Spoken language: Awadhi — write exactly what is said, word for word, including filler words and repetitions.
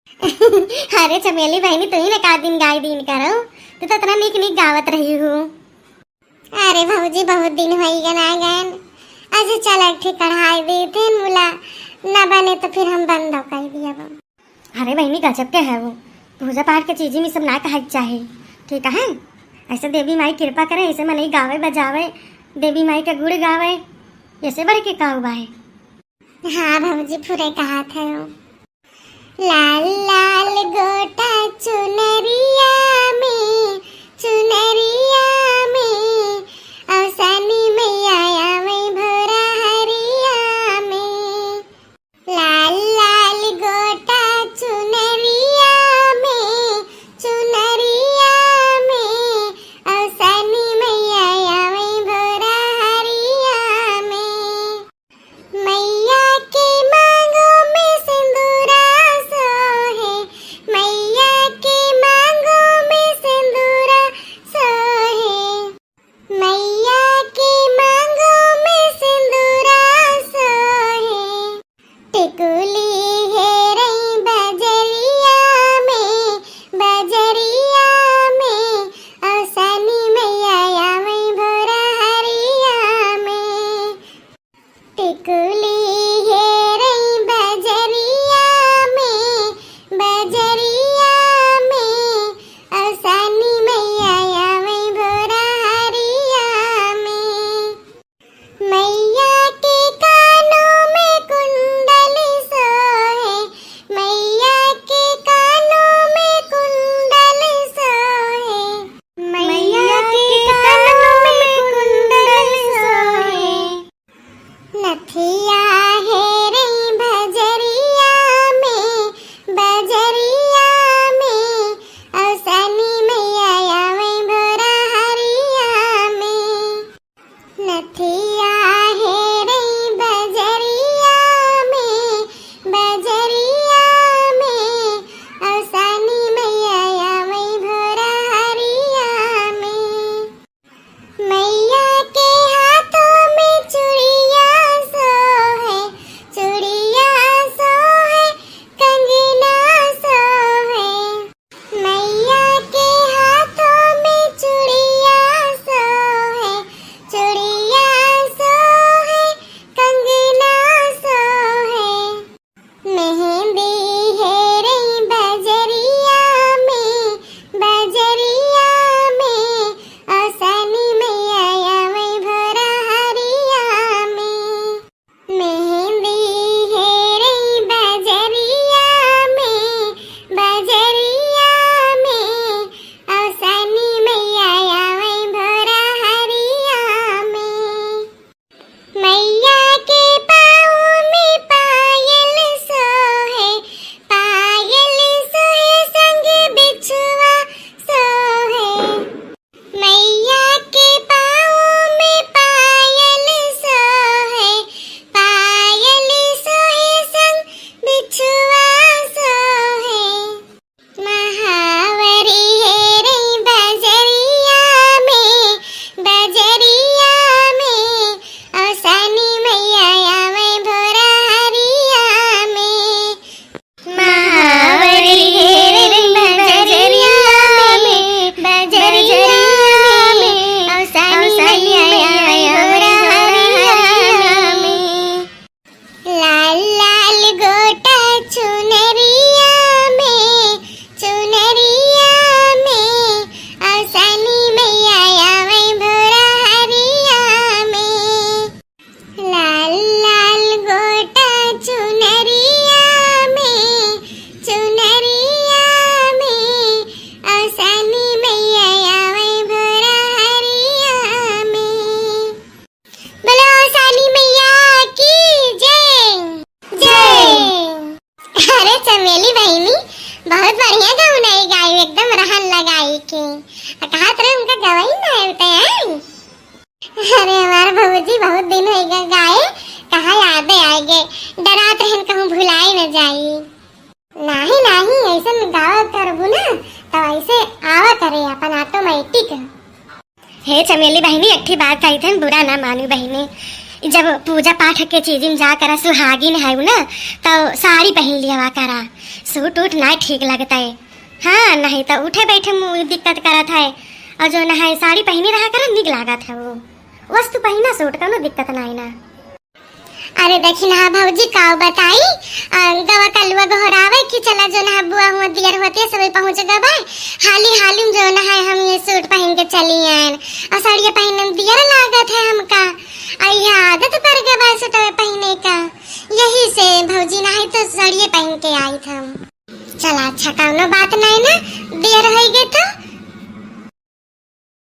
अरे चमेली बहिनी, तू ही ना का दिन गाय दिन करो, तू तो इतना नीक नीक गावत रही हूँ। अरे भौजी, बहुत दिन होई गए ना गए। अच्छा चल, एक ठे कढ़ाई दे थे मुला, ना बने तो फिर हम बंद कर दिया। अरे बहिनी, गजब के है वो, पूजा पाठ के चीजी में सब ना कहे के चाही, ठीक है? ऐसे देवी माई कृपा करे, ऐसे मनई गावे बजावे, देवी माई के गुण गावे, ऐसे बढ़ के का हुआ है? हाँ भौजी, पूरे कहा था वो। लाल लाल गोटा चुनरिया में, चुनरिया में, अवसानी मैया आवे भोरा हरिया में। लाल लाल गोटा चुनरिया में, चुनरिया में, अवसानी मैया आवे भोरा हरिया में। मैया के मांगो में सिंदूरा सोहे, मैया के मांगो में सिंदूरा सोहे, मैया के मांगो में सिंदूरा सोहे। टिकुली हेरई बजरिया में, बजरिया में, अवसानी मैया आवे भोरा हरिया में। टिकुली हेरई बजरिया में, बजरिया में, अवसानी मैया आवे भोरा हरिया में। मैया के कानों में कुंडल सोहे, मैया के कानों में कुंडल सोहे, मैया के कानों में कुंडल सोहे। नथिया हेरई बजरिया में, बजरिया में, अवसानी मैया आवे भोरा हरिया में। नथिया हेरई बजरिया में, बजरिया में, अवसानी मैया आवे भोरा हरिया में। मैया के हाथों में चूड़िया सोहे, चूड़िया सोहे, कंगना सोहे। मैया के हाथों में चूड़िया सोहे, चूड़िया सोहे, कंगना सोहे। मेहंदी हेरई बजरिया में, बजरिया में, अवसानी मैया आवे भोरा हरिया में। मेहंदी हेरई बजरिया में, बजरिया में, अवसानी मैया आवे भोरा हरिया में। मैया के पाँव में पायल सोहे, पायल सोहे संग बिछुआ सोहे। मैया के पाँव में पायल सोहे, पायल सोहे संग बिछुआ सोहे। महावरी हेरई बजरिया में, बजरिया में, अवसानी मैया आवे भोरा हरिया में। महावरी हेरई बजरिया में, बजरिया में, अवसानी मैया आवे भोरा हरिया में। लाल लाल गोटा चुनरिया में, चुनरिया में, अवसानी मैया आवे भोरा हरिया में। लाल लाल गोटा चुनरिया में, चुनरिया में, अवसानी मैया आवे भोरा हरिया में। बोलो अवसानी मैया की जय। जय। अरे चमेली बहिनी, बहुत बढ़िया गवनई गाई, एकदम रहन लगाई के। आ कहा तरह उनका गवई ना होते हैं। अरे हमार भौजी बहुत दिन होई गा गाए, कहा यादे आए गे, डरात रहन कहूँ भुलाई न जाई। नाही, नाही, ऐसन गावा करबू ना, तो ऐसे आवा करे अपन automatic। हे चमेली बहिनी, एक ठी बात कही थन, बुरा ना मानू बहिनी। जब पूजा पाठ के चीज में जा करा सुहागिन है ना, तो साड़ी पहन लिया करा, सूट उट ना ठीक लगता है। हाँ, नहीं तो उठे बैठे मुँह दिक्कत करत है, और जो ना है साड़ी पहनी रहा करा, निक लागत है वो। वस्तु पहिना सूट, कौनो दिक्कत ना है ना। अरे देखी ना भौजी, काव बताई, आ, गवा कलुआ गोहरावे कि चला जो ना बुआ हुआ दियर होते सभी पहुँच गबे, हाली हाली में जो ना है हम ये सूट पहन के चली आयन, और साड़िया पहनन दियर लागत है हमका, और ये आदत पड़ गबे सूटवे पहने का, यही से भौजी ना है तो साड़िए पहन के आई हम। चला अच्छा, कौनो बात नहीं ना, देर होई गए तो।